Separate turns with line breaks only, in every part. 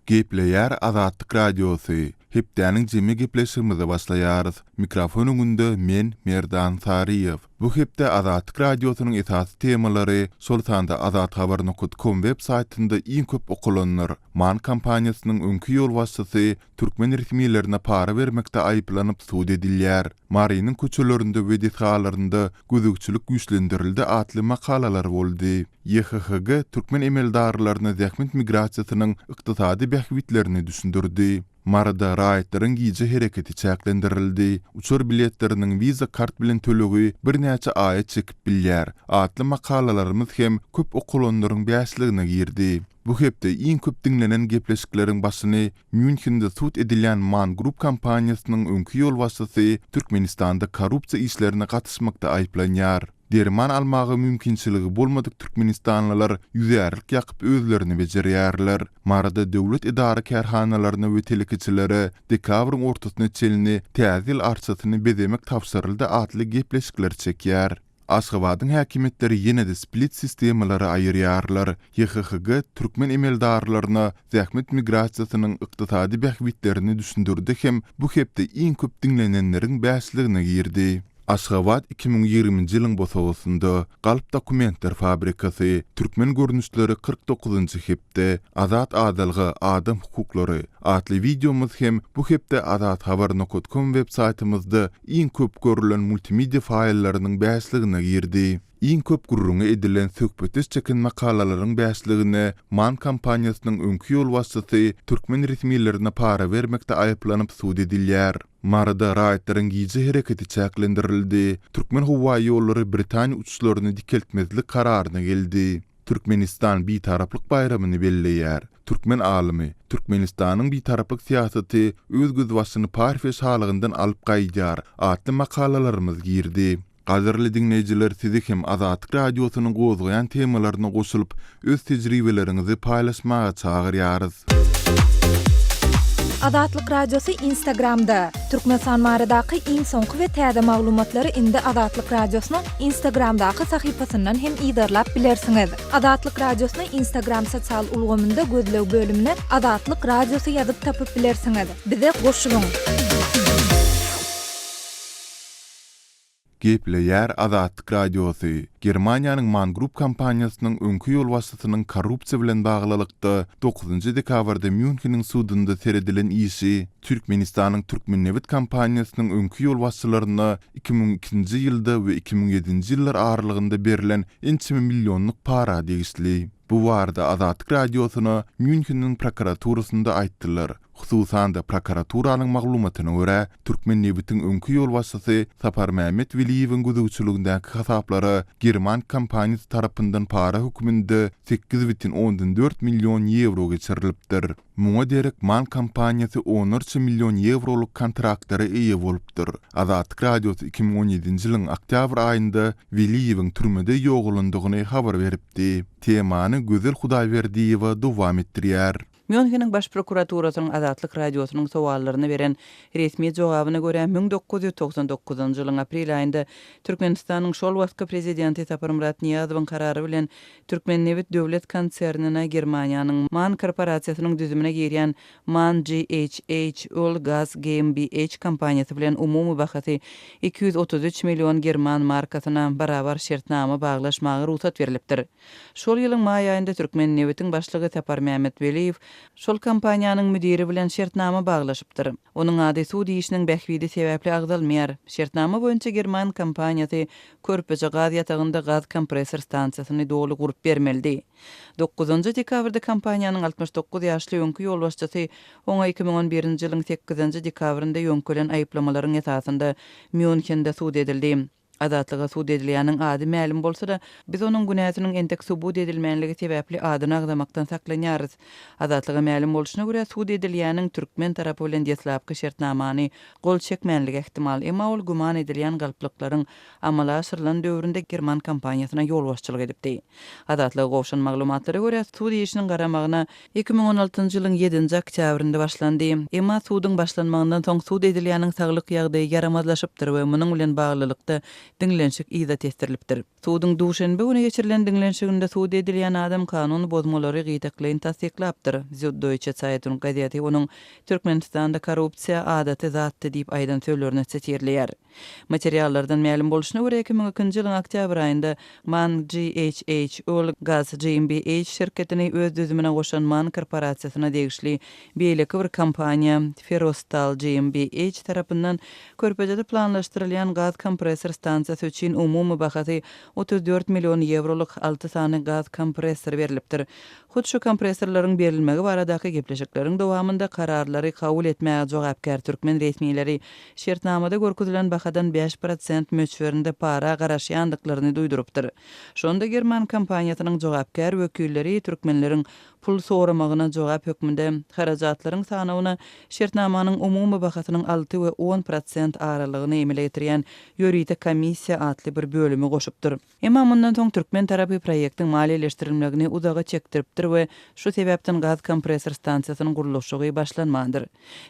Gepleýär Azatlyk Radiosy, Hepdäniň jemi gepleşigimize başlaýarys. Mikrofon öňünde men, Merdan Saryýew. Bu hepde Azatlyk Radiosynyň esasy temalary, şol sanda azathabar nokat kom web saýtynda iň köp okalanlar, MAN kompaniýasynyň öňki ýolbaşçysy türkmen resmilerine para bermekde aýyplanyp sud edilýär, Marynyň köçelerinde we desgalarynda gözegçilik güýçlendirildi atly makalalar boldy. YHHG türkmen emeldarlaryna zähmet migrasiýasynyň ykdysady bähbitlerini düşündirdi. Maryda raýatlaryň gije hereketi çäklendirildi. Uçar biletleriniň Visa kart bilen tölegi birnäçe aýa çekip bilýär atly makalalarymyz hem köp okalanlaryň bäşligine girdi. Bu hepde iň köp diňlenen gepleşikleriň başyny Mýunhende sud edilýän Man Group kompaniýasynyň öňki ýolbaşçysy Türkmenistanda korrupsiýa işlerine gatyşmakda aýyplanýar. Derman almaga mümkinçiligi bolmadyk türkmenistanlylar ýüzärlik ýakyp özlerini bejerýärler. Maryda döwlet edara-kärhanalaryna we telekeçilere dekabryň ortasyna çenli Täze ýyl arçasyny bezemek tabşyryldy atly gepleşikler çekýär. Aşgabadyň häkimiýetleri ýene-de split sistemalary aýyrýarlar. YHHG türkmen emeldarlaryna zähmet migrasiýasynyň ykdysady bähbitlerini düşündirdi hem bu hepde iň köp diňlenenleriň bäşligine girdi. Aşgabat 2020-nji ýylyň bosagasynda, Galp dokumentler fabrikasy, Türkmen görnüşleri 49-njy hepde, Azat adalga, adam hukuklary atly wideomyz hem bu hepde azathabar nokat kom web saýtymyzda iň köp görülen multimedia faýllarynyň bäşligine girdi. Iň köp gürrüňi edilen söhbetdeş çeken makalalaryň bäşligine MAN kompaniýasynyň öňki ýolbaşçysy türkmen resmilerine para bermekde aýyplanyp sud edilýär. Maryda raýatlaryň gije hereketi çäklendirildi. Türkmenhowaýollary Britaniýa uçuşlaryny dikeltmezlik kararyna geldi. Türkmenistan Bitaraplyk baýramyny belleýär. Türkmen alymy, Türkmenistanyň Bitaraplyk syýasaty öz gözbaşyny Parfiýa şalygyndan alyp gaýdýar atly makalalarymyz girdi. Gadyrly diňleýjiler sizi hem Azatlyk Radiosynyň gozgaýan temalaryna goşulyp, öz tejribeleriňizi paýlaşmaga çagyrýarys.
Azatlyk Radiosy Instagramda! Türkmenistan baradaky iň soňky we täze maglumatlary indi Azatlyk Radiosynyň Instagramdaky sahypasyndan hem yzarlap bilersiňiz. Azatlyk Radiosyny Instagram sosial ulgamynda gözleg bölümine Azatlyk Radiosy ýazyp tapyp bilersiňiz. Bize goşulyň!
Gepleýär Azatlyk Radiosy, Germaniýanyň Man Group kompaniýasynyň öňki ýolbaşçysynyň korrupsiýa bilen baglylykda dokuzynjy dekabrda Mýunheniň sudunda seredilen işi Türkmenistanyň Türkmennebit kompaniýasynyň öňki ýolbaşçylaryna 2002-nji ýylda we 2007-nji ýyllar aralygynda berlen ençeme millionlyk para degişli. Bu barada Azatlyk Radiosyna Mýunheniň prokuraturasynda aýtdylar. Hususan-da, prokuraturanyň maglumatyna görä, Türkmennebitiň öňki ýolbaşçysy Saparmämmet Weliýewiň gözegçiligindäki hasaplara german kompaniýasy tarapyndan para hökmünde 8,4 million ýewro geçirilipdir. Muňa derek man kompaniýasy onlarça million ýewrolyk kontraktlara eýe bolupdyr. Azatlyk Radiosy 2017-nji ýylyň oktýabr aýynda Weliýewiň türmede ýogalandygyny habar beripdi. Temany Gözel Hudaýberdiýewa dowam etdirýär.
Mýunheniň Baş prokuraturasynyň Azatlyk Radiosynyň sowallaryna beren resmi jogabyna görä, 1999-njy ýylyň aprel aýynda Türkmenistanyň şol wagtky prezidenti Saparmyrat Nyýazowyň karary bilen Türkmennebit döwlet konsernine Germaniýanyň man korporasiýasynyň düzümine girýän man GHH Öl Gaz GmbH kompaniýasy bilen umumy bahasy 233 million german markasyna barabar şertnama baglaşmaga rugsat berlipdir. Şol ýylyň maý aýynda Türkmennebitiň başlygy Saparmämmet Weliýew şol kompaniýanyň müdiri bilen şertnama baglaşypdyr. Onuň ady sud işiniň bähbidi sebäpli agzalmaýar. Şertnama boýunça german kompaniýasy Körpeje gaz ýatagynda gaz kompressor stansiýasyny doly gurup bermelidi. Dokuzynjy dekabrda kompaniýanyň 69 ýaşly öňki ýolbaşçysy oňa 2011-nji ýylyň sekizinji dekabrynda ýöňkelen aýyplamalaryň esasynda Mýunhende sud edildi. Azatlyga sud edilýäniň ady mälim bolsa-da, biz onuň günäsiniň entek subut edilmänligi sebäpli adyny agzamakdan saklanýarys. Azatlyga mälim bolşuna görä, sud edilýäniň türkmen tarapy bilen deslapky şertnamany gol çekmänligi ähtimal, emma ol güman edilýän galplyklaryň amala aşyrylan döwründe german kompaniýasyna ýolbaşçylyk edipdi. Azatlyga gowşan maglumatlara görä, sud işiniň garamagyna 2016-njy ýylyň ýedinji oktýabrynda başlandy. Emma suduň başlanmagyndan soň sud edilýäniň saglyk ýagdaýy ýaramazlaşypdyr we munuň bilen baglylykda. diňlenişik yza tesdirilipdir. Suduň duşenbe güni geçirilen diňlenişiginde sud edilýän adam kanun bozmalary gytaklaýyn tassyklapdyr. Süddeutsche Zeitung gazeti onuň Türkmenistanda korrupsiýa adaty zatdy diýip aýdan sözlerini sitirleýär. Materiallardan mälim bolşuna görä, 2002-nji ýylyň oktýabr aýynda man GHH Öl Gaz GmbH şirketini öz düzümine goşan man korporasiýasyna degişli beýleki bir kompaniýa Ferrostal GmbH tarapyndan Körpejede planlaşdyrylýan gaz kompressor stansiýasy üçin umumy bahasy 34 million ýewrolyk alty sany gaz kompressory berlipdir. Hut şu kompressorlaryň berilmegi baradaky gepleşikleriň dowamynda kararlary kabul etmäge jogapkär türkmen resmileri şertnamada görkezilen bahadan 5% möçberinde para garaşýandyklaryny duýdurypdyr. Şonda german kompaniýasynyň jogapkär wekilleri türkmenleriň pul soramagyna jogap hökmünde harajatlaryň sanawyna şertnamanyň umumy bahasynyň alty we 10% aralygyny emele getirýän ýörite komissiýa atly bir bölümi goşupdyr. Emma mundan soň türkmen tarapy proýektiň maliýeleşdirilmegini uzaga çekdiripdir we şu sebäpden gaz kompressor stansiýasynyň gurluşygy başlanmandyr.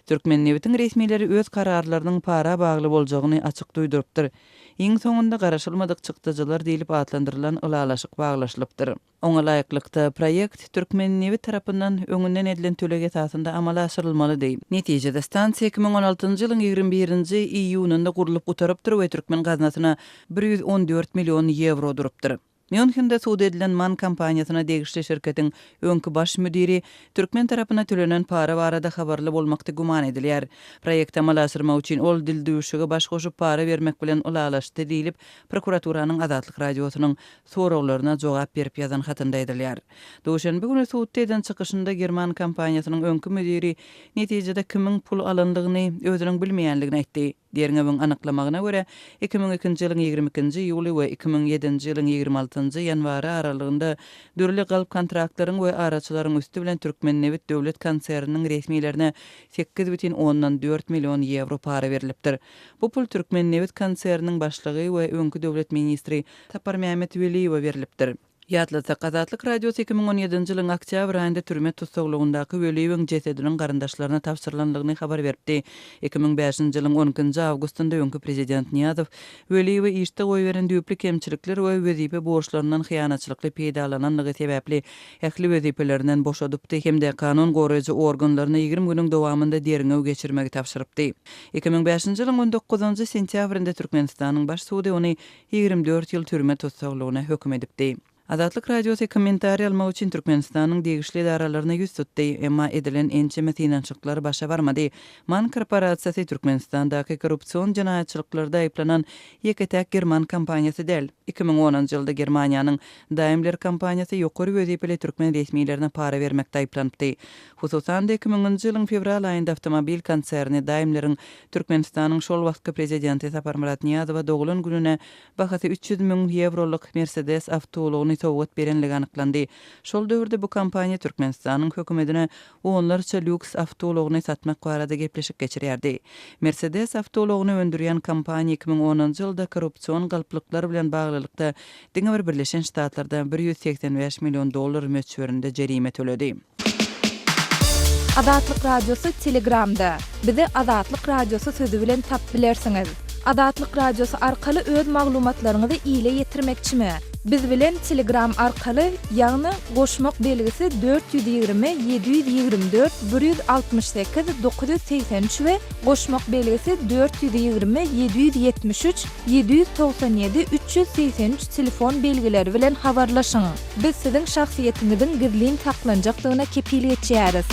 Türkmennebitiň resmileri öz kararlarynyň para bagly boljagyny açyk duýdurypdyr. Iň soňunda garaşylmadyk çykdajylar diýlip atlandyrylan ylalaşyk baglaşylypdyr. Oňa laýyklykda, proýekt Türkmennebit tarapyndan öňünden edilen töleg esasynda amala aşyrylmalydy. Netijede, stansiýa 2016-njy ýylyň 21-nji iýunynda gurlup gutarypdyr we türkmen gaznasyna 114 million ýewro durupdyr. Mýunhende sud edilen man kompaniýasyna degişli şirketiň öňki baş müdiri türkmen tarapyna tölenen para barada habarly bolmakda güman edilýär. Proýekti amala aşyrmak üçin ol dildüwşüge baş goşup para bermek bilen ylalaşdy diýlip, prokuraturanyň Azatlyk Radiosynyň soraglaryna jogap berip ýazan hatynda aýdylýar. Duşenbe güni sudda eden çykyşynda german kompaniýasynyň öňki müdiri netijede kimiň pul alandygyny özüniň bilmeýändigini aýtdy. Derňewiň anyklamagyna görä, 2002-nji ýylyň 22-nji iýuly we 2007-nji ýylyň 26-njy ýanwary aralygynda dürli galp kontraktlaryň we araçylaryň üsti bilen Türkmennebit döwlet konserniniň resmilerine 8,4 million ýewro para berlipdir. Bu pul Türkmennebit konserniniň başlygy we öňki döwlet ministri Saparmämmet Weliýewe berlipdir. Ýatlatsak, Azatlyk Radiosy 2017-nji ýylyň oktýabr aýynda türme tussaglygyndaky Weliýewiň jesediniň garyndaşlaryna tabşyrylandygyny habar beripdi. 2005-nji ýylyň on ikinji awgustynda öňki prezident Nyýazow Weliýewi işde goýberen düýpli kemçilikler we wezipe borçlaryndan hyýanatçylykly peýdalananlygy sebäpli ähli wezipelerinden boşadypdy hem-de kanun goraýjy organlaryna 20 günüň dowamynda derňew geçirmegi tabşyrypdy. 2005-nji ýylyň on dokuzynjy sentýabrynda Türkmenistanyň Baş sudy ony 24 ýyl türme tussaglygyna höküm edipdi. Azatlyk Radiosy kommentariý almak üçin Türkmenistanyň degişli edaralaryna ýüz tutdy, emma edilen ençeme synanyşyklar başa barmady. Man korporasiýasy Türkmenistandaky korrupsion jenaýatçylyklarda aýyplanan ýeke-täk german kompaniýasy däl. 2010-njy ýylda Germaniýanyň Daimler kompaniýasy ýokary wezipeli türkmen resmilerine para bermekde aýyplanypdy. Hususan-da, 2000-nji ýylyň fewral aýynda awtomobil konserni Daimleriň Türkmenistanyň şol wagtky prezidenti Saparmyrat Nyýazowa doglan gününe bahasy 300 müň ýewrolyk Mersedes awtoulagyny sowgat berenligi anyklandy. Şol döwürde bu kompaniýa Türkmenistanyň hökümetine onlarça lýuks awtoulagyny satmak barada gepleşik geçirýärdi. Mersedes awtoulagyny öndürýän kompaniýa 2010-njy ýylda korrupsion galplyklar bilen baglylykda diňe bir Birleşen Ştatlarda 185 million dollar möçberinde jerime töledi.
Azatlyk Radiosy Telegramda. Bizi Azatlyk Radiosy sözi bilen tapyp bilersiňiz. Azatlyk Radiosy arkaly öz maglumatlaryňyzy ile ýetirmekçimi? Biz bilen Telegram arkaly, ýagny goşmak belgisi 420 724 168 983 we goşmak belgisi 420 773 797 383 telefon belgileri bilen habarlaşyň. Biz siziň şahsyýetiňiziň gizlin saklanjakdygyna kepil geçýäris.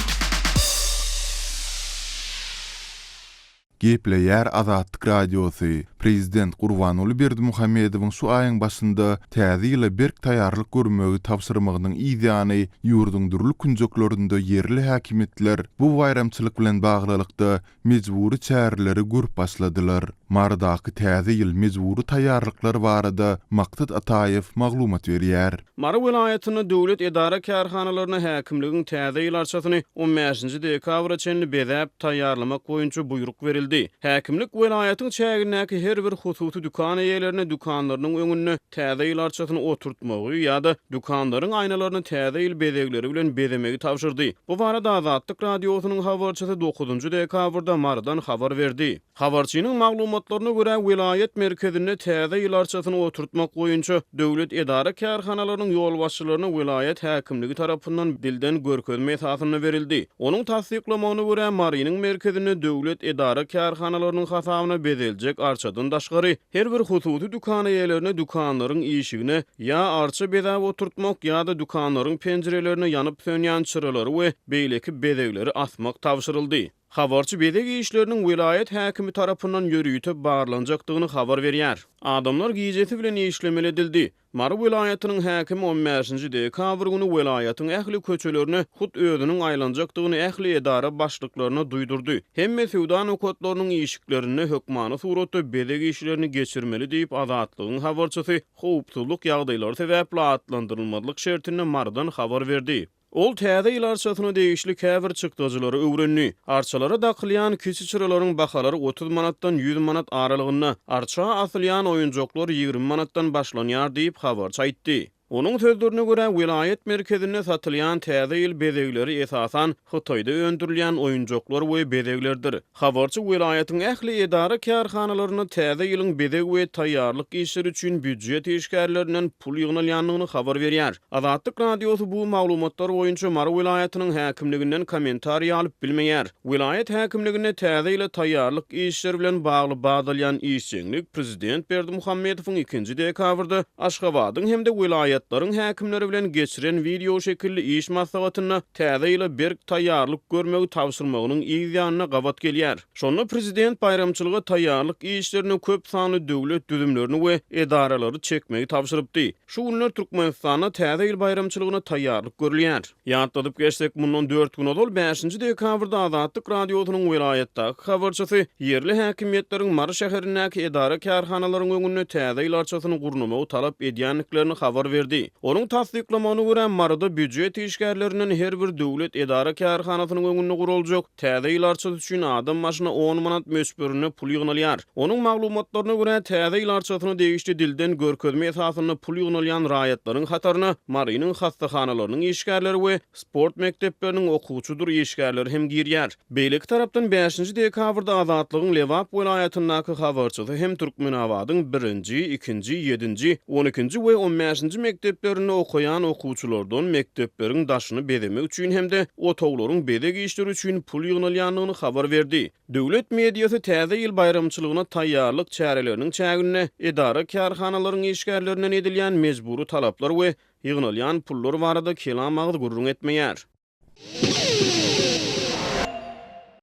Gepleýär Azatlyk Radiosy, Prezident Gurbanguly Berdimuhamedowyň şu aýyň başynda Täze ýyla berk taýýarlyk görmegi tabşyrmagynyň yz ýany, ýurduň dürli künjeklerinde ýerli häkimiýetler bu baýramçylyk bilen baglylykda mejbury çäreleri görüp başladylar. Marydaky Täze ýyl mejbury taýýarlyklary barada Maksat Ataýew maglumat berýär.
Mary welaýatynda döwlet edara-kärhanalaryna häkimligiň Täze ýyl arçasyny on bäşinji dekabra çenli bezäp taýýarlamak boýunça buýruk berildi. Häkimlik welaýatyň çägindäki her bir hususy dükan eýelerine dükanlarynyň öňünde Täze ýyl arçasyny oturtmagy ýa-da dükanlaryň aýnalaryny Täze ýyl bezegleri bilen bezemegi tabşyrdy. Bu barada Azatlyk Radiosynyň habarçysy dokuzynjy dekabrda Marydan habar berdi. Habarçynyň maglumatlaryna. Maglumatlaryna görä, welaýat merkezinde Täze ýyl arçasyny oturtmak boýunça döwlet edara-kärhanalarynyň ýolbaşçylaryna welaýat häkimligi tarapyndan dilden görkezme esasynda berildi. Onuň tassyklamagyna görä, Marynyň merkezinde döwlet edara-kärhanalarynyň hasabyna bezeljek arçadan daşgary, her bir hususy dükan eýelerine dükanlaryň işigine ýa arça bezäp oturtmak ýa-da dükanlaryň penjirelerine ýanyp-sönýän çyralary we beýleki bezegleri asmak tabşyryldy. Habarçy bezeg işleriniň welaýat häkimi tarapyndan ýörite barlanjakdygyny habar berýär. Adamlar gijesi bilen işlemeli edildi. Mary welaýatynyň häkimi on bäşinji dekabr güni welaýatyň ähli köçelerine hut özüniň aýlanjakdygyny ähli edara başlyklaryna duýdurdy. Hemme söwda nokatlarynyň işiklerinde hökmany suratda bezeg işlerini geçirmeli diýip, Azatlygyň habarçysy howpsuzlyk ýagdaýlary sebäpli atlandyrylmazlyk şertinde Marydan habar berdi. Ol Täze ýyl arçasyna degişli käbir çykdajylary öwrendi. Arçalara dakylýan kiçi çyralaryň bahalary 30 manatdan 100 manat aralygynda, arça asylýan oýunjaklar 20 manatdan başlanýar diýip, habarçy aýtdy. Onuň sözlerine görä, welaýat merkezinde satylýan Täze ýyl bezegleri esasan Hytaýda öndürilýän oýunjaklar we bezeglerdir. Habarçy welaýatyň ähli edara-kärhanalarynda Täze ýylyň bezeg we taýýarlyk işleri üçin býujet işgärlerinden pul ýygnalýandygyny habar berýär. Azatlyk Radiosy bu maglumatlar boýunça Mary welaýatynyň häkimliginden kommentariý alyp bilmeýär. Welaýat häkimliginde Täze ýyla taýýarlyk işleri bilen bagly badalýan işjeňlik prezident Berdimuhamedowyň ikinji dekabrda Aşgabadyň hem-de welaýatlaryň häkimleri bilen geçiren wideoşekilli iş maslahatynda Täze ýyla berk taýýarlyk görmegi tabşyrmagynyň yz ýanyna gabat gelýär. Şonda prezident baýramçylyga taýýarlyk işlerine köp sanly döwlet düzümlerini we edaralary çekmegi tabşyrypdy. Şu günler Türkmenistanda Täze ýyl baýramçylygyna taýýarlyk görülýär. Ýatladyp geçsek, mundan dört gün ozal, bäşinji dekabrda Azatlyk Radiosynyň welaýatdaky habarçysy ýerli häkimiýetleriň Mary şäherindäki edara-kärhanalaryň öňünde Täze ýyl arçasyny gurnamagy talap edýändiklerini habar berdi. Onuň tassyklamagyna görä, Maryda býujet işgärlerinden her bir döwlet edara-kärhanasynyň öňünde guraljak Täze ýyl arçasy üçin adam başyna on manat möçberinde pul ýygnalýar. Onuň maglumatlaryna görä, Täze ýyl arçasyna degişli dilden görkezme esasynda pul ýygnalýan raýatlaryň hataryna Marynyň hassahanalarynyň işgärleri we sport mekdepleriniň okuwçydyr işgärleri hem girýär. Beýleki tarapdan, bäşinji dekabrda Azatlygyň Lebap welaýatyndaky habarçysy hem Türkmenabadyň birinji, ikinji, ýedinji, on ikinji we on bäşinji mekdeplerinde okaýan okuwçylardan mekdepleriň daşyny bezemek üçin hem-de otaglaryň bezeg işleri üçin pul ýygnalýandygyny habar berdi. Döwlet mediasy Täze ýyl baýramçylygyna taýýarlyk çäreleriniň çäginde edara-kärhanalaryň işgärlerinden edilýän mejbury talaplar we ýygnalýan pullar barada kelam agyz gürrüň etmeýär.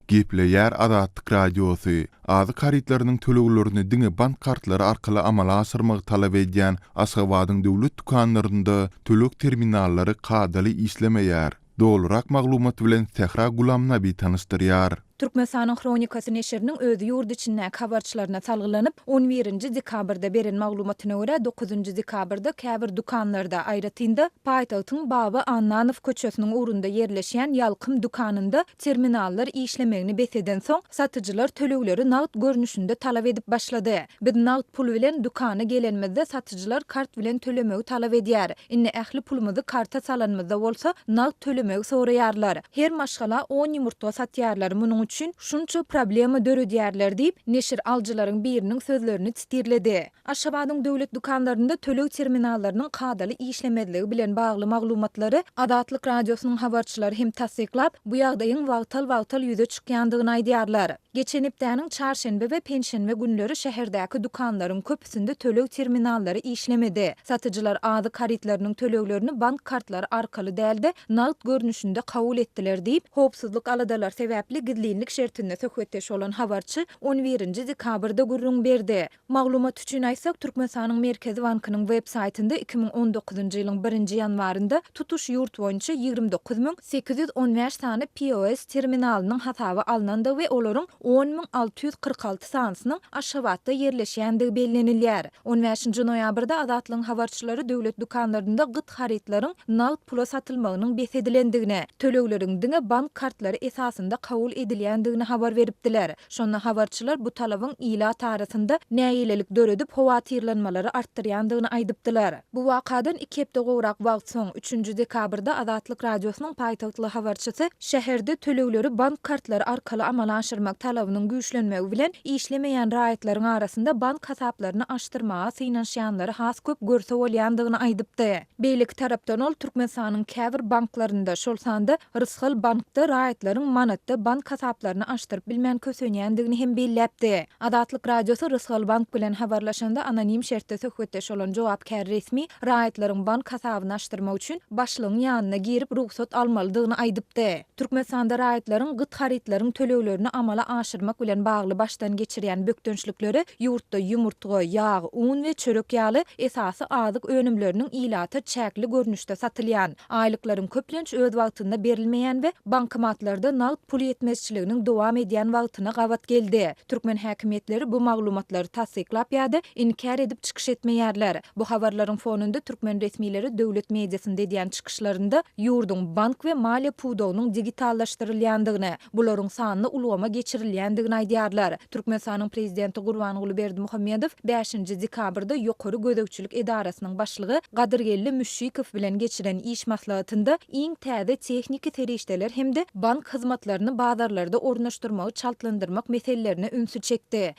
Gepleýär Azatlyk Radiosy, Azyk harytlarynyň töleglerini diňe bank kartlary arkaly amala aşyrmagy talap edýän Aşgabadyň döwlet dükanlarynda töleg terminallary kadaly işlemeýär. Dolurak maglumat bilen Sähra Gulamnabi tanyşdyrýar.
Türkmenistanyň Hronikasy neşiriniň öz ýurt içindäki habarçylaryna salgylanyp, on birinji dekabrda beren maglumatyna görä, dokuzynjy dekabrda käbir dükanlarda, aýratyn-da, paýtagtyň Baba Annanow köçesiniň ugrunda ýerleşýän Ýalkym dükanynda terminallar işlemegini bes edensoň, satyjylar tölegleri nagt görnüşinde talap edip başlady. Biz nagt pul bilen dükana gelenimizde satyjylar kart bilen tölemegi talap edýär. Indi ähli pulumyzy karta salanymyzda bolsa, nagt tölemegi soraýarlar. Her maşgala on ýumurtga satýarlar, munuň üçin şunça problema döredýärler diýip, neşir alyjylaryň biriniň sözlerini titirledi. Aşgabadyň döwlet dükanlarynda töleg terminallarynyň kadaly işlemezligi bilen bagly maglumatlary Azatlyk Radiosynyň habarçylary hem tassyklap, bu ýagdaýyň wagtal-wagtal ýüze çykýandygyny aýdýarlar. Geçen hepdäniň çarşenbe we penşenbe günleri şäherdäki dükanlaryň köpüsinde töleg terminallary işlemedi. Satyjylar azyk harytlarynyň töleglerini bank kartlary arkaly däl-de, nagt görnüşinde kabul etdiler diýip, howpsuzlyk aladalary sebäpli gizlinlik şertinde söhbetdeş bolan habarçy on birinji dekabrda gürrüň berdi. Maglumat üçin aýtsak, Türkmenistanyň Merkezi bankynyň web saýtynda 2019-njy ýylyň birinji ýanwarynda tutuş ýurt boýunça 29 815 sany POS terminalynyň hasaba alnandygy we olaryň 10 646 sanysynyň Aşgabatda ýerleşýändigi bellenilýär. On bäşinji noýabrda Azatlygyň habarçylary döwlet dükanlarynda gyt harytlaryň nagt pula satylmagynyň bes edilendigini, tölegleriň diňe bank kartlary esasynda kabul edilýändigini. edilýändigini habar beripdiler. Şonda habarçylar bu talabyň ilat arasynda nägilelik döredip, howatyrlanmalary artdyrýandygyny aýdypdylar. Bu wakadan iki hepde gowrak wagt soň, üçünji dekabrda Azatlyk Radiosynyň paýtagtly habarçysy şäherde tölegleri bank kartlary arkaly amala aşyrmak talabynyň güýçlenmegi bilen, işlemeýän raýatlaryň arasynda bank hasaplaryny açdyrmaga synanyşýanlary has köp görse bolýandygyny aýdypdy. Beýleki tarapdan ol Türkmenistanyň käbir banklarynda, şol sanda Rysgal bankda raýatlaryň manatda bank hasaplaryny açdyryp bilmän kösenýändigini hem belläpdi. Azatlyk Radiosy Rysgal bank bilen habarlaşanda anonim şertde söhbetdeş bolan jogapkär resmi raýatlaryň bank hasabyny açdyrmak üçin başlygyň ýanyna girip rugsat almalydygyny aýdypdy. Türkmenistanda raýatlaryň gyt harytlaryň töleglerini amala aşyrmak bilen bagly başdan geçirýän bökdençlikleri ýurtda ýumurtga, ýag, un we çörek ýaly esasy azyk önümleriniň ilata çäkli görnüşde satylýan, aýlyklaryň köplenç öz wagtynda berilmeýän we bankomatlarda nagt pul ýetmezçiliginiň dowam edýän wagtyna gabat geldi. Türkmen häkimiýetleri bu maglumatlary tassyklap ýa-da inkär edip çykyş etmeýärler. Bu habarlaryň fonunda türkmen resmileri döwlet mediasynda edýän çykyşlarynda ýurduň bank we maliýe pudagynyň digitallaşdyrylýandygyny, bularyň sanly ulgama geçirilýändigini aýdýarlar. Türkmenistanyň prezidenti Gurbanguly Berdimuhamedow bäşinji dekabrda Ýokary gözegçilik edarasynyň başlygy Gadyrgeldi Müşşikow bilen geçiren iş maslahatynda iň täze tehniki serişdeler hem-de bank hyzmatlaryny bazarlarda ornaşdyrmagy çaltlandyrmak meselelerine ünsi çekdi.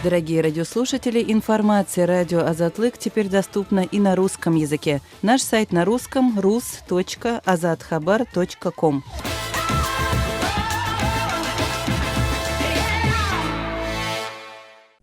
Дорогие радиослушатели, информация радио Азатлык теперь доступна и на русском языке. Наш сайт на русском rus.azathabar.com.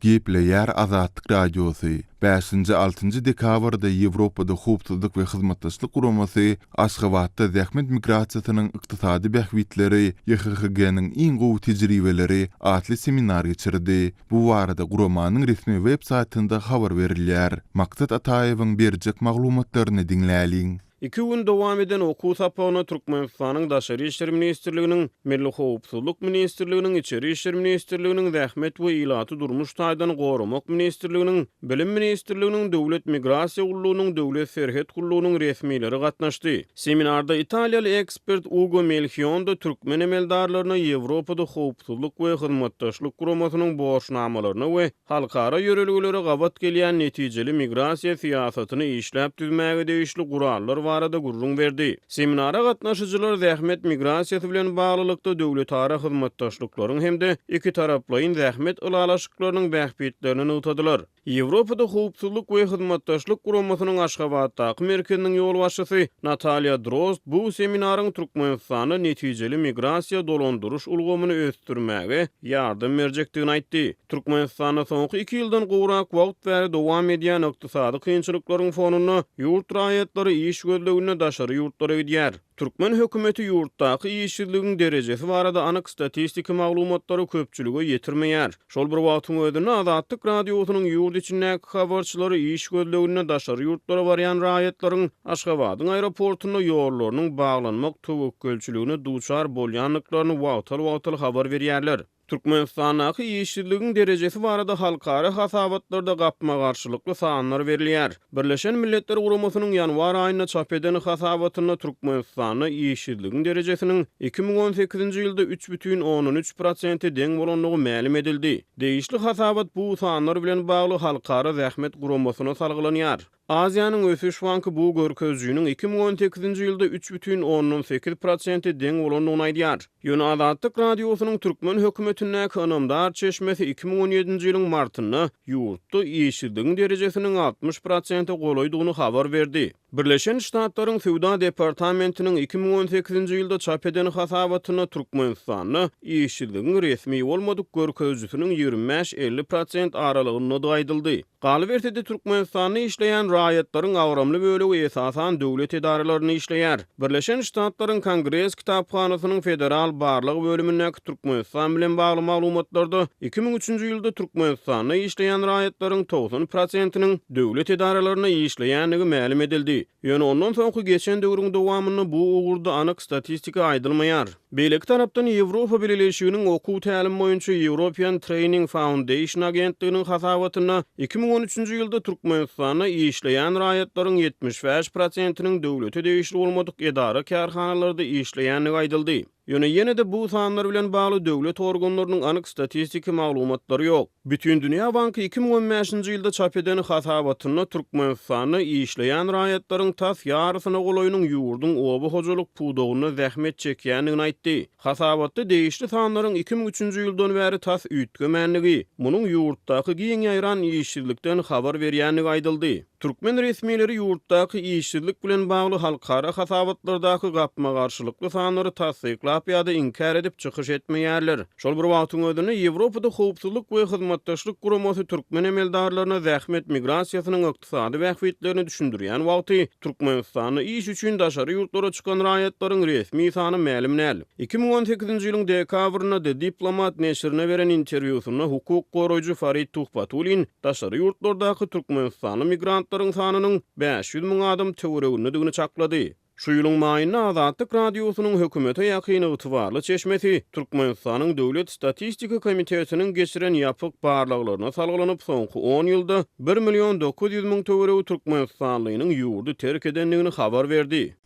Gepleýär Azatlyk Radiosy, Bäşinji, altynjy dekabrda Ýewropada Howpsuzlyk we Hyzmatdaşlyk Guramasy Aşgabatda Zähmet migrasiýasynyň ykdysady bähbitleri, YHHG-niň iň gowy tejribeleri atly seminar geçirdi. Bu barada guramanyň resmi web saýtynda habar berilýär. Maksat Ataýewiň berjek maglumatlaryny diňläliň.
Iki gün dowam eden okuw sapagyna Türkmenistanyň Daşary işler ministrliginiň, Milli howpsuzlyk ministrliginiň, Içeri işler ministrliginiň, Zähmet we ilaty durmuş taýdan goramak ministrliginiň, Bilim ministrliginiň, Döwlet migrasiýa gullugynyň, Döwlet serhet gullugynyň resmileri gatnaşdy. Seminarda italiýaly ekspert Ugo Melhionda türkmen emeldarlaryna Ýewropada Howpsuzlyk we Hyzmatdaşlyk Guramasynyň borçnamalaryna we halkara ýörelgelere gabat gelýän netijeli migrasiýa syýasatyny işläp düzmäge degişli gurallar barada gürrüň berdi. Seminara gatnaşyjylar zähmet migrasiýasy bilen baglylykda döwletara hyzmatdaşlyklaryň hem-de ikitaraplaýyn zähmet ylalaşyklarynyň bähbitlerini nygtadylar. Ýewropada Howpsuzlyk we Hyzmatdaşlyk Guramasynyň Aşgabatdaky merkeziniň ýolbaşçysy Natalýa Drozd bu seminaryň Türkmenistanda netijeli migrasiýa dolandyryş ulgamyny ösdürmäge ýardam berjekdigini aýtdy. Türkmenistanda soňky iki ýyldan gowrak wagt bäri dowam edýän ykdysady kynçylyklaryň fonunda ýurt raýatlary iş gözleginde daşary ýurtlara gidýär. Türkmen hökümeti ýurtdaky işsizligiň derejesi barada anyk statistiki maglumatlary köpçülige ýetirmeýär. Şol bir wagtyň özünde Azatlyk Radiosynyň ýurt içindäki habarçylary iş gözleginde daşary ýurtlara barýan raýatlaryň Aşgabadyň aeroportunda ýollarynyň baglanmak töwekgelçiligine duçar bolýandyklaryny wagtal-wagtal habar berýärler. Türkmenistandaky işsizligiň derejesi barada halkara hasabatlarda gapma-garşylykly sanlar berilýär. Birleşen Milletler Guramasynyň ýanwar aýynda çap eden hasabatynda Türkmenistanda işsizligiň derejesiniň 2018-nji ýylda 3,3 prosente deň bolandygy mälim edildi. Degişli hasabat bu sanlar bilen bagly Halkara zähmet guramasyna salgylanýar. Aziýanyň ösüş banky bu görkezijiniň 2018-nji ýylda 3,8 prosente deň bolandygyny aýdýar. Ýöne Azatlyk Radiosynyň türkmen hökümetindäki ynamdar çeşmesi 2017-nji ýylyň martynda ýurtda işsizligiň derejesiniň 60 prosente golaýdygyny habar berdi. Birleşen Ştatlaryň Söwda departamentiniň 2018-nji ýylda çap eden hasabatynda Türkmenistanda işsizligiň resmi bolmadyk görkezijisiniň 25-50 prosent aralygyndadygy aýdyldy. Galyberse-de, Türkmenistanda işleýän raýatlaryň agramly bölegi esasan döwlet edaralarynda işleýär. Birleşen Ştatlaryň Kongres kitaphanasynyň Federal barlag bölümindäki Türkmenistan bilen bagly maglumatlarda 2003-nji ýylda Türkmenistanda işleýän raýatlaryň 90 prosentiniň döwlet edaralarynda işleýändigi mälim edildi. Ýöne ondan soňky geçen döwrüň dowamynda bu ugurda anyk statistika aýdylmaýar. Beýleki tarapdan, Ýewropa Bileleşiginiň okuw-tälim boýunça European Training Foundation agentliginiň hasabatynda 2013-nji ýylda Türkmenistanda işleýän. işleýän raýatlaryň 75 prosentiniň döwlete degişli bolmadyk edara-kärhanalarda işleýändigi aýdyldy. Ýöne ýene-de bu sanlar bilen bagly döwlet organlarynyň anyk statistiki maglumatlary ýok. Bütindünýä banky 2015-nji ýylda çap eden hasabatynda Türkmenistanda işleýän raýatlaryň tas ýarysyna golaýynyň ýurduň oba hojalyk pudagynda zähmet çekýändigini aýtdy. Hasabatda degişli sanlaryň 2003-nji ýyldan bäri tas üýtgemändigi, munuň ýurtdaky giň ýaýran işsizlikden habar berýändigi aýdyldy. Türkmen resmileri ýurtdaky işsizlik bilen bagly halkara hasabatlardaky gapma-garşylykly sanlary tassyklap ýa-da inkär edip çykyş etmeýärler. Şol bir wagtyň özünde, Ýewropada Howpsuzlyk we Hyzmatdaşlyk Guramasy türkmen emeldarlaryna zähmet migrasiýasynyň ykdysady bähbitlerini düşündirýän wagty, Türkmenistanda iş üçin daşary ýurtlara çykan raýatlaryň resmi sany mälim däl. 2018-nji ýylyň dekabrynda The Diplomat neşirine beren interwýusynda hukuk goraýjy Farid Tuhbatullin daşary ýurtlardaky türkmenistanly migrantlaryň sanynyň 500 müň adam töweregindedigini çaklady. Şu ýylyň maýynda Azatlyk Radiosynyň hökümete ýakyn ygtybarly çeşmesi Türkmenistanyň Döwlet statistika komitetiniň geçiren ýapyk barlaglaryna salgylanyp, soňky on ýylda bir million 900 müň töweregi türkmenistanlynyň ýurdy terk edendigini habar berdi.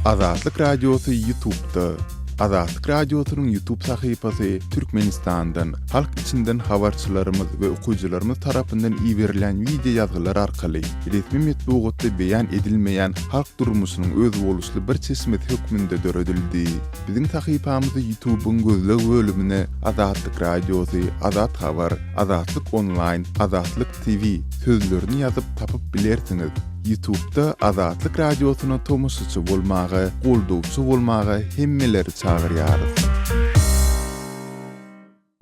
Azatlyk Radiosy Ýutubda. Azatlyk Radiosynyň Ýutub sahypasy Türkmenistandan, halk içinden habarçylarymyz we okyjylarymyz tarapyndan iberilýän wideo ýazgylar arkaly resmi metbugatda beýan edilmeýän halk durmuşynyň özboluşly bir çeşmesi hökmünde döredildi. Biziň sahypamyzy Ýutubyň gözleg bölümine Azatlyk Radiosy, Azat Habar, Azatlyk Onlaýn, Azatlyk TV sözlerini ýazyp tapyp bilersiňiz. Ýutubda Azatlyk Radiosyna tomaşaçy bolmaga, goldawçy bolmaga hemmeleri çagyrýarys.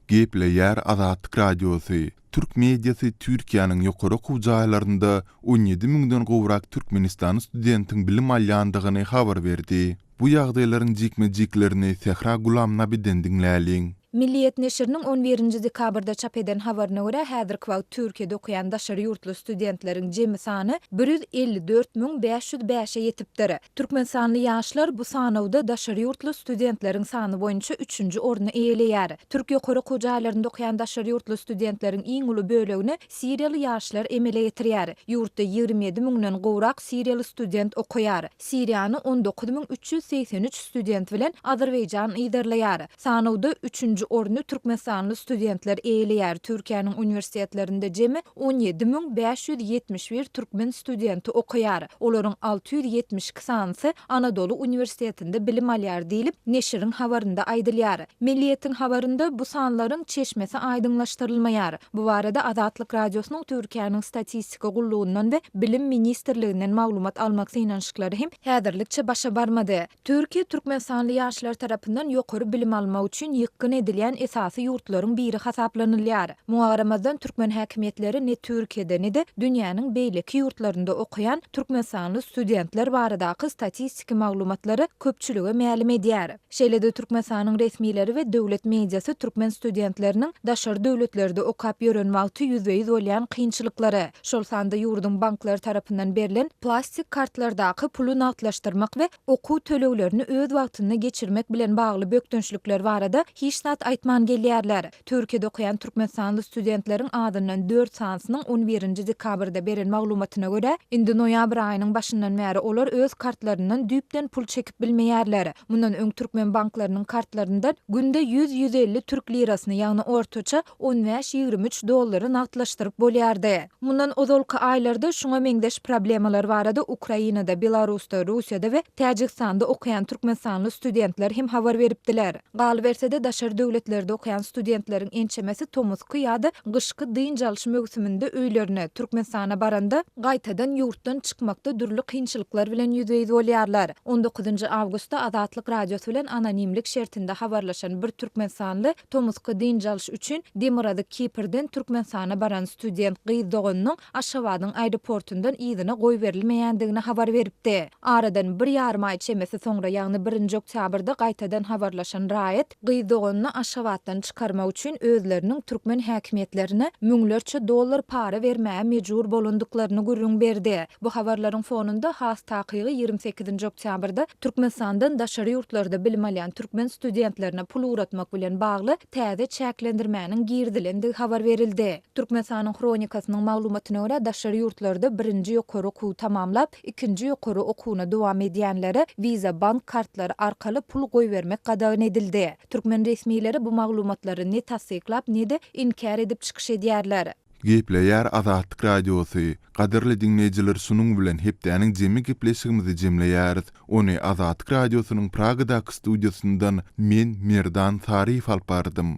Gepleýär Azatlyk Radiosy, Türk mediasy Türkiýäniň ýokary okuw jaýlarynda 17 müňden gowrak türkmenistanly studentiň bilim alýandygyny habar berdi. Bu ýagdaýlaryň jikme-jiklerini Sähra Gulamnabiden diňläliň.
Milliýet neşiriniň on birinji dekabrda çap eden habaryna görä, häzirki wagt Türkiýede okaýan daşary ýurtly studentleriň jemi sany 154 505-e ýetipdir. Türkmenistanly ýaşlar bu sanawda daşary ýurtly studentleriň sany boýunça üçünji orny eýeleýär. Türk ýokary okuw jaýlarynda okaýan daşary ýurtly studentleriň iň uly bölegini siriýaly ýaşlar emele getirýär. Ýurtda 27 müňden gowrak siriýaly student okaýar. Siriýany 19 383 student bilen Azerbaýjan yzarlaýar. Sanawda üçünji orny türkmenistanly studentler eýeleýär, Türkiýäniň uniwersitetlerinde jemi 17 571 türkmen studenti okaýar, olaryň 672 sanysy Anadoly uniwersitetinde bilim alýar diýlip, neşiriň habarynda aýdylýar. Milliýetiň habarynda bu sanlaryň çeşmesi aýdyňlaşdyrylmaýar. Bu barada Azatlyk Radiosynyň Türkiýäniň Statistika gullugyndan we Bilim ministrliginden maglumat almak synanyşyklary hem häzirlikçe başa barmady. Türkiýe türkmenistanly ýaşlar tarapyndan ýokary bilim almak üçin ýykgyn edilýän esasy ýurtlaryň biri hasaplanylýar. Muňa garamazdan, türkmen häkimiýetleri ne Türkiýede, ne-de dünýäniň beýleki ýurtlarynda okaýan türkmenistanly studentler baradaky statistiki maglumatlary köpçülige mälim edýär. Şeýle-de Türkmenistanyň resmileri we döwlet mediasy türkmen studentleriniň daşary döwletlerde okap ýören wagty ýüzbe-ýüz bolýan kynçylyklary, şol sanda ýurduň banklary tarapyndan berlen plastik kartlardaky puly nagtlaşdyrmak we okuw töleglerini öz wagtynda geçirmek bilen bagly bökdençlikler barada hiç zat aýtman gelýärler. Türkiýede okaýan türkmenistanly studentleriň azyndan dört sanysynyň on birinji dekabrda beren maglumatyna görä, indi noýabr aýynyň başyndan bäri olar öz kartlaryndan düýpden pul çekip bilmeýärler. Mundan öň türkmen banklarynyň kartlaryndan günde ýüz-ýüz elli türk lirasyny, ýagny ortaça on bäş-ýigrimi üç dollary nagtlaşdyryp bolýardy. Mundan ozalky aýlarda şuňa meňzeş problemalar barada Ukrainada, Belarusda, Russiýada we Täjigistanda okaýan türkmenistanly studentler hem habar beripdiler. Galyberse-de, daşary döwletlerde okaýan studentleriň ençemesi tomusky ýa-da gyşky dynç alyş möwsüminde öýlerine, Türkmenistana baranda, gaýtadan ýurtdan çykmakda dürli kynçylyklar bilen ýüzbe-ýüz bolýarlar. On dokuzynjy awgustda Azatlyk Radiosy bilen anonimlik şertinde habarlaşan bir türkmenistanly tomusky dynç alyş üçin Demirgazyk Kiprden Türkmenistana baran student gyz doganynyň Aşgabadyň aeroportundan yzyna goýberilmeýändigini habar beripdi. Aradan bir ýarym aý çemesi soňra, ýagny birinji oktýabrda gaýtadan habarlaşan raýat gyz doganyny. Aşgabatdan çykarmak üçin özleriniň türkmen häkimiýetlerine müňlerçe dollar para bermäge mejbur bolandyklaryny gürrüň berdi. Bu habarlaryň fonunda, has takygy 28-nji oktýabrda Türkmenistandan daşary ýurtlarda bilim alýan türkmen studentlerine pul ugratmak bilen bagly täze çäklendirmäniň girizilendigi habar berildi. Türkmenistanyň Hronikasynyň maglumatyna görä, daşary ýurtlarda birinji ýokary okuwy tamamlap, ikinji ýokary okuwyna dowam edýänlere Visa bank kartlary arkaly pul goýbermek gadagan edildi. Türkmen resmileri bu maglumatlary ne tassyklap, ne-de inkär edip çykyş edýärler.
Gepleýär Azatlyk Radiosy. Gadyrly diňleýjiler şunuň bilen hepdäniň jemi gepleşigimizi jemleýäris. Ony Azatlyk Radiosynyň Pragadaky studiýasyndan men Merdan Saryýew alyp bardym.